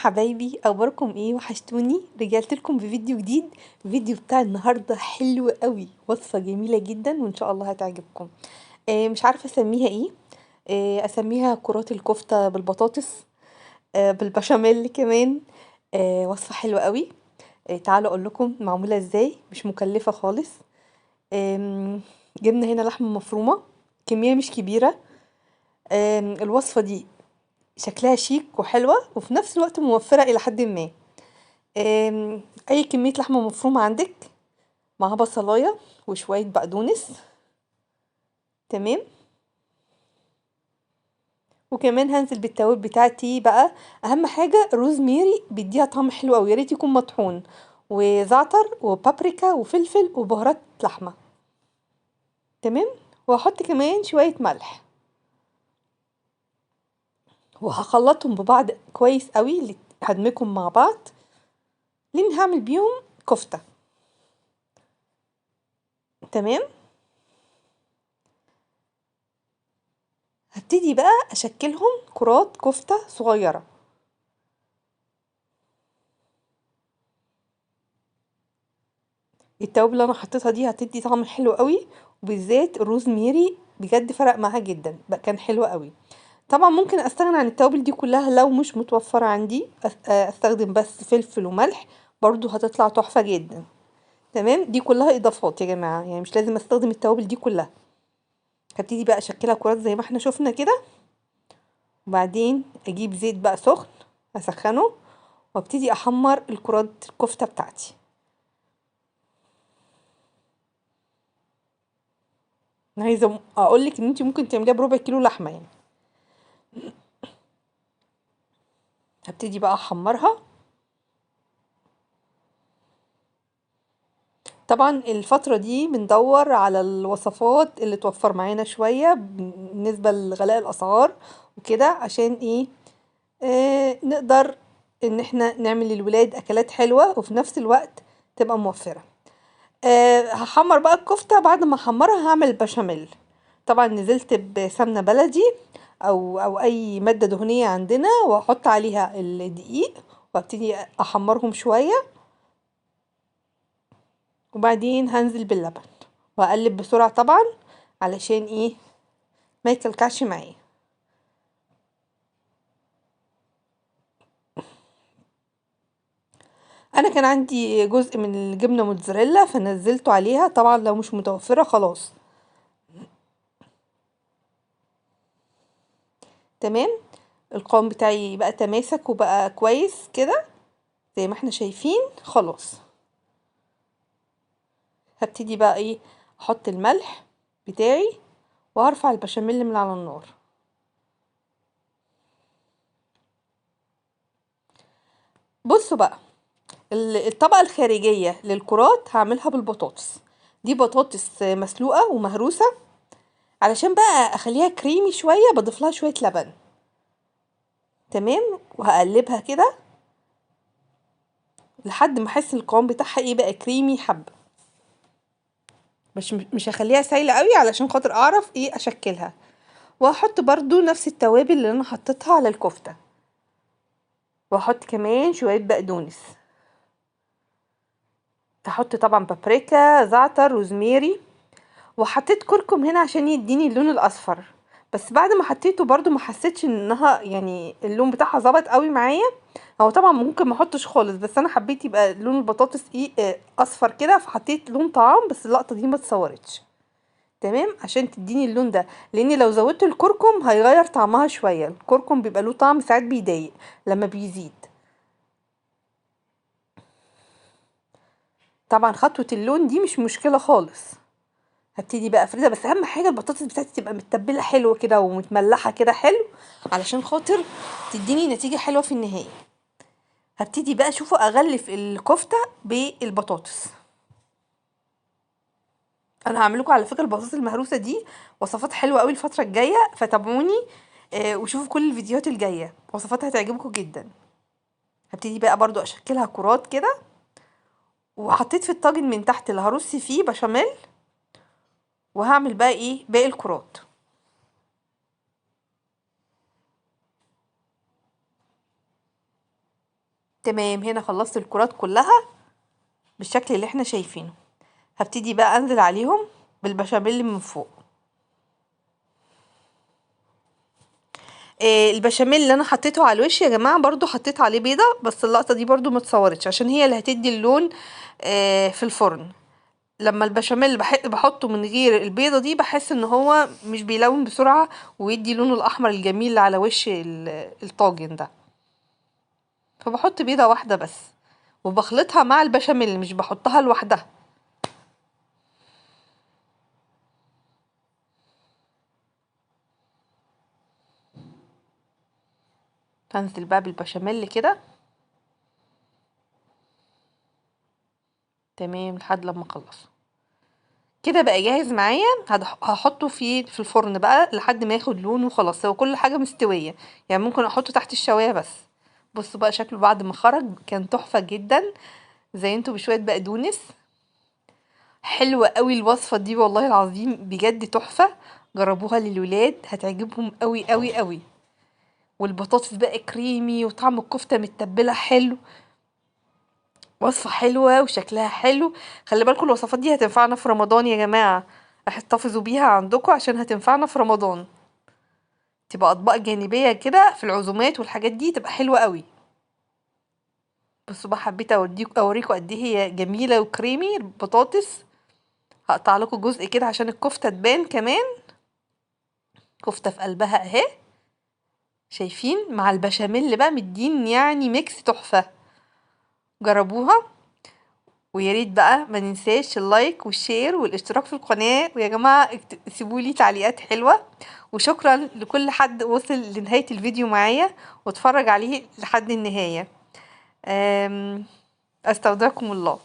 حبايبي، اخباركم ايه؟ وحشتوني. رجعت لكم بفيديو جديد. الفيديو بتاع النهارده حلو قوي، وصفه جميلة جدا وان شاء الله هتعجبكم. مش عارفه اسميها ايه، اسميها كرات الكفتة بالبطاطس، بالبشاميل كمان. وصفه حلوة قوي. تعالوا اقول لكم معمولة ازاي، مش مكلفة خالص. جبنا هنا لحمه مفرومه، كمية مش كبيرة. الوصفة دي شكلها شيك وحلوة وفي نفس الوقت موفرة إلى حد ما. أي كمية لحمة مفرومة عندك، معاها بصلاية وشوية بقدونس، تمام. وكمان هنزل بالتوابل بتاعتي بقى. أهم حاجة روزميري، بيديها طعم حلو أوي، يا ريت يكون مطحون، وزعتر وبابريكا وفلفل وبهارات لحمة، تمام. وهحط كمان شوية ملح، وهخلطهم ببعض كويس قوي، هدمجهم مع بعض لان هعمل بيهم كفتة، تمام. هبتدي بقى اشكلهم كرات كفتة صغيرة. التوابل اللي انا حطيتها دي هتدي طعم حلو قوي، وبالذات الروزميري بجد فرق معاها جدا، بقى كان حلو قوي. طبعا ممكن استغنى عن التوابل دي كلها لو مش متوفرة عندي، استخدم بس فلفل وملح، برضو هتطلع تحفة جدا، تمام. دي كلها اضافات يا جماعة، يعني مش لازم استخدم التوابل دي كلها. هبتدي بقى اشكلها كرات زي ما احنا شفنا كده، وبعدين اجيب زيت بقى سخن اسخنه، وابتدي احمر الكرات الكفتة بتاعتي. انا عايزة اقولك ان انتي ممكن تعمليها بربع كيلو لحمة يعني. هبتدي بقى احمرها. طبعا الفترة دي بندور على الوصفات اللي توفر معانا شوية بالنسبة لغلاء الأسعار وكده، عشان ايه؟ نقدر ان احنا نعمل للولاد اكلات حلوة وفي نفس الوقت تبقى موفرة. هحمر بقى الكفتة. بعد ما احمرها هعمل البشاميل. طبعا نزلت بسمنة بلدي او اي مادة دهنية عندنا، واحط عليها الدقيق وابتدي احمرهم شوية، وبعدين هنزل باللبن واقلب بسرعة طبعا علشان ايه؟ ما يكلكعش معايا. انا كان عندي جزء من الجبنة موتزاريلا فنزلته عليها، طبعا لو مش متوفرة خلاص، تمام. القوام بتاعي بقى تماسك وبقى كويس كده زي ما احنا شايفين. خلاص هبتدي بقى ايه؟ احط الملح بتاعي وهرفع البشاميل من على النار. بصوا بقى الطبقة الخارجية للكرات هعملها بالبطاطس. دي بطاطس مسلوقة ومهروسة، علشان بقى اخليها كريمي شوية بضيف لها شوية لبن، تمام. وهقلبها كده لحد ما احس القوام بتاعها ايه بقى كريمي حبة، مش هخليها سايلة قوي علشان خاطر اعرف ايه اشكلها. وهحط برضو نفس التوابل اللي انا حطيتها على الكفتة، واحط كمان شوية بقدونس، هحط طبعا بابريكا، زعتر، روزميري، وحطيت كركم هنا عشان يديني اللون الاصفر. بس بعد ما حطيته برضو ما حسيتش انها يعني اللون بتاعها ظبط قوي معايا. هو طبعا ممكن ما احطش خالص، بس انا حبيت يبقى لون البطاطس ايه اصفر كده، فحطيت لون طعام، بس اللقطة دي ما اتصورتش، تمام، عشان تديني اللون ده. لان لو زودت الكركم هيغير طعمها شوية، الكركم بيبقى له طعم ساعات بيضايق لما بيزيد. طبعا خطوة اللون دي مش مشكلة خالص. هبتدي بقى افردها، بس اهم حاجة البطاطس بتاعتي تبقى متبله حلو كده ومتملحه كده حلو، علشان خاطر تديني نتيجة حلوة في النهاية. هبتدي بقى شوفوا اغلف الكفتة بالبطاطس. انا هعمل لكم على فكرة البطاطس المهروسه دي وصفات حلوة قوي الفترة الجاية، فتابعوني وشوفوا كل الفيديوهات الجاية، وصفاتها هتعجبكم جدا. هبتدي بقى برضو اشكلها كرات كده، وحطيت في الطاجن من تحت اللي هرص فيه بشاميل، وهعمل بقى ايه باقي الكرات. تمام، هنا خلصت الكرات كلها بالشكل اللي احنا شايفينه. هبتدي بقى انزل عليهم بالبشاميل من فوق. البشاميل اللي انا حطيته على الوش يا جماعة برضو حطيت عليه بيضة، بس اللقطة دي برضو ما اتصورتش عشان هي اللي هتدي اللون في الفرن. لما البشاميل بحطه من غير البيضة دي بحس ان هو مش بيلون بسرعة ويدي لونه الاحمر الجميل اللي على وش الطاجن ده. فبحط بيضة واحدة بس وبخلطها مع البشاميل، مش بحطها لوحدها. هنزل بقى بالبشاميل كده. تمام، لحد لما اخلصه كده بقى جاهز معايا. هحطه في الفرن بقى لحد ما ياخد لونه وخلاص. هو كل حاجة مستوية، يعني ممكن احطه تحت الشوايه بس. بصوا بقى شكله بعد ما خرج كان تحفة جدا. زينته بشوية بقدونس. حلوة قوي الوصفة دي والله العظيم، بجد تحفة. جربوها للولاد هتعجبهم قوي قوي قوي. والبطاطس بقى كريمي وطعم الكفتة متبله حلو. وصفه حلوة وشكلها حلو. خلي بالكم الوصفات دي هتنفعنا في رمضان يا جماعة، احتفظوا بيها عندكم عشان هتنفعنا في رمضان. تبقى اطباق جانبيه كده في العزومات والحاجات دي، تبقى حلوة قوي. بصوا بقى حبيت اوريكم قد ايه هي جميلة وكريمي البطاطس. هقطع لكم جزء كده عشان الكفتة تبان كمان. كفته في قلبها اهي، شايفين؟ مع البشاميل بقى مدين يعني mix تحفة. جربوها، ويا ريت بقى ما ننساش ال like وال share والاشتراك في القناة. ويا جماعة سيبوا لي تعليقات حلوة. وشكرا لكل حد وصل لنهاية الفيديو معايا واتفرج عليه لحد النهاية. استودعكم الله.